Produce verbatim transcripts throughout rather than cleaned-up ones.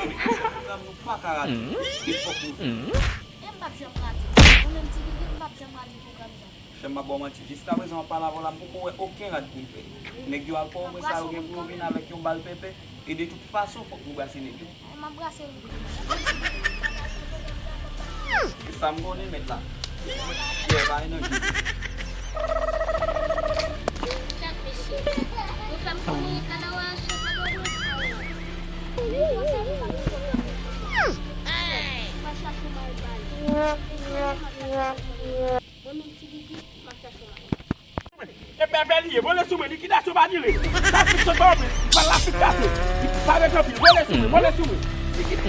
Pwogram nou pa ka rate. E fòk nou fè. E m p ap janm rate. Ou menm Ti Gigi, m p ap janm rate pwogram sa. Chè m, m ap ba w manti. Jiskaprezan, w ap pale avè w la, m poko wè okenn rad pou m fè. Nèg yo al kòmanse, yo gen pou yo vin avèk yon bal pèpè. E de tout fason, fòk nou brase nèg yo. M ap brase l wi. E sa m konnen, mèt la. Pyè pa nan jou. Gad mesye. Yo fè m konnen kanawa se pa dòmi. M ap chache may bal. Mwen menm Ti Gigi, m ap chache may. E bèbè li ye, vole sou mwen, likidasyon pa dire. Sa fik sot ba w, li pral la fik kase. Li pa ret anpil, vole sou mwen, vole sou mwen. Likid-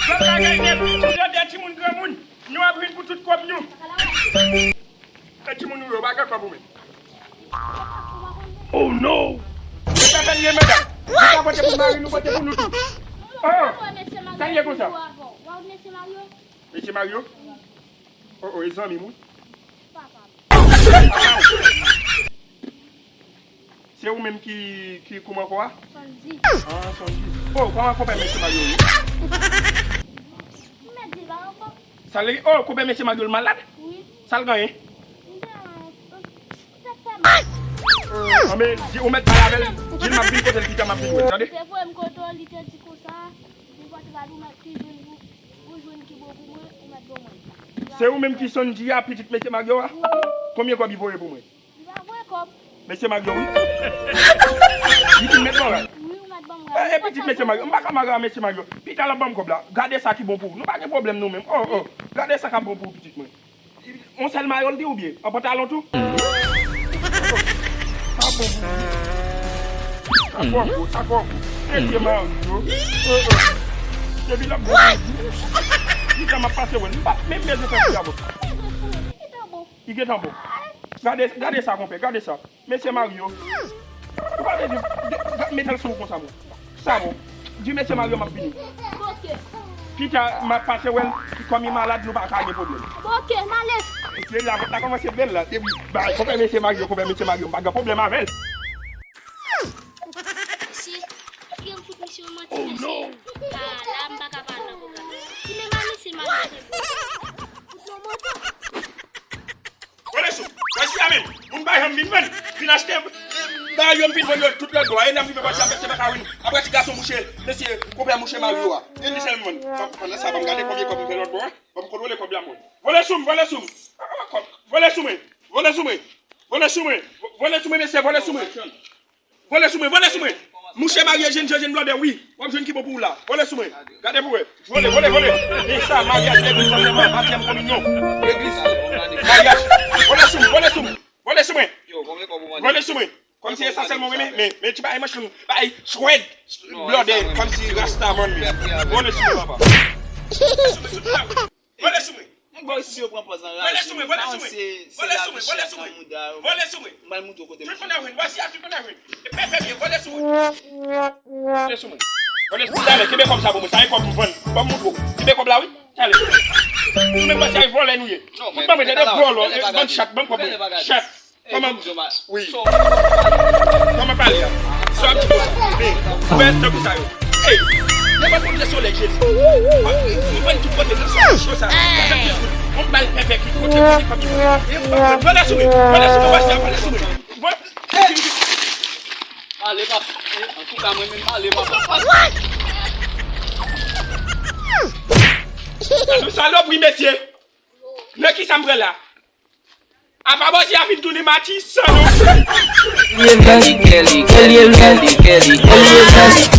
Bèbè li ye, bèbè li ye, bèbè timoun granmoun, nou ap vin pou tout kòb nou. E timoun ou yo, pa gen kòb ou menm. Oh no! Se pa fè l ye, medam. Nou pa pote pou mari nou, pote pou nou tou. Oh! Sa l ye konsa? Mesye Mario? Oh, oh, e zanmi m wi. Se ou menm ki, ki kouman ankò a? Sonji. Ah, Sonji. Oh, kòman konpè mesye Mario ye? M mèt di la ankò. Sa l, oh, konpè mesye Mario l malad? Wi. Sa l genyen? M te, euh, tèt fè mal. Anben, di ou mèt pale avè l, di l m ap vin kote l pita, m ap vin wè l, tande? Te voye m kote w, li te di konsa, li pote rad ou mèt ki jwenn pou, pou jwenn ki bon pou mwen, ou mèt ban mwen. Se ou menm ki Sonji a, pitit mesye Mario a? Wi. Konbyen kòb li voye pou mwen? Li pa voye kòb. Mesye Mario, wi. Li fin mèt ban rad. Wi, ou mèt ban m rad. Eh, eh, pitit mesye Mario, m pa ka mare a mesye Mario. Pita l ap ban m kòb la. Gade sa ki bon pou ou. Nou pa gen pwoblèm nou menm. Oh, oh. Gade sa k ap bon pou ou, pitit mwen. On sèl mayo l di oubyen? An pantalon tou? Sa bon pou ou. Sa twò gwo, sa twò gwo. Mesye Mario. Oh, oh. Depi l ap bon pou ou. Pita m ap pase wè l. M pa menm bezwen fè pita bon. Li gentan bon. Gade, gade sa, konpè, gade sa. Mesye Mario. Ou pa bezwen de, de, mete l sou ou konsa, mwen. Sa bon. Di mesye Mario m ap vini. Pita, m ap pase wè l, kòm li malad, nou pa ka gen pwoblèm. Oke, m ale. Mesye, la, la kòmanse bèl la. Depi, ba, konpè mesye Mario, konpè mesye Mario, m pa gen pwoblèm avè l. Mesye, ki yon fout misye yon manti, mesye. Ah, la, m pa ka pale nan pwogram. Ki menm a misye Mario se bon. Fout yon manti. Vole sou, wè si a menm, moun pa janm vin vann, vin achte, ba yo m fin vann yo tout lòt bò, e n ap rive pati a, mesye pa ka vin, apre ti gason mouche, mesye, konpè mouche Mario a, e li sèl m vann, pandan sa, ban m gade konbyen kòb m fè lòt bò a, ban m kontwole kòb la mwen, vole sou m, vole sou m, vole sou mwen, vole sou mwen, vole sou mwen, vole sou mwen, mesye, vole sou mwen. Vole sou mwen, vole sou mwen. Mouche marye jèn jan, jèn blòdè, wi. W ap jwenn ki bon pou ou la. Vole sou mwen. Gade pou wè. Vole, vole, vole. E sa, maryaj, legliz, antèman, batèm, kominyon. Legliz. Maryaj. Vole sou mwen, vole sou mwen. Vole sou mwen. Vole sou mwen. Kòmsi e sa sèlman w renmen, men, men ti bagay manch, bagay chwèd. Blòdè, kòmsi rasta vann li. Vole sou mwen, papa. Vole sou mwen. Nèg bò isi yo pran pòz anraje. Vole sou mwen, vole sou mwen. Vole sou mwen, vole sou mwen. Vole sou mwen. M pral moutre w kote m. Tout moun ap jwenn. Vòsi a, tout moun ap jwenn. E pèpè byen, vole sou mwen. Vole sou mwen. Vole sou mwen. Talè, kenbe kòb sa pou mwen. Sa e kòb m vann. Ban m moutre w. Kenbe kòb la, wi. Talè. Nou menm vòsi a, e vòlè nou ye. Tout ban mwen, tande vòlò, e bann chat, ban m kòb mwen. Chat. Kòman? Wi. Kòman pale a? Sa w ap di konsa? Men, ouvè tankou sa yo. Ey! Devan moun de solèy, Jezi. Mwen pran tout kote nan sa cho sa. Sa fè plis moun. Mwen bal pèpè ki kote kote kote. Vole sou mwen. Vole sou mwen, pase a, vole sou mwen. Vole. Pale, papa. Antouka, mwen menm pale, papa. Salopri, mesye. Nan kisa m pran la? Apa bòsi a fin tounen matisan non. Kelly, Kelly, Kelly, Kelly, Kelly, Kelly, Kelly.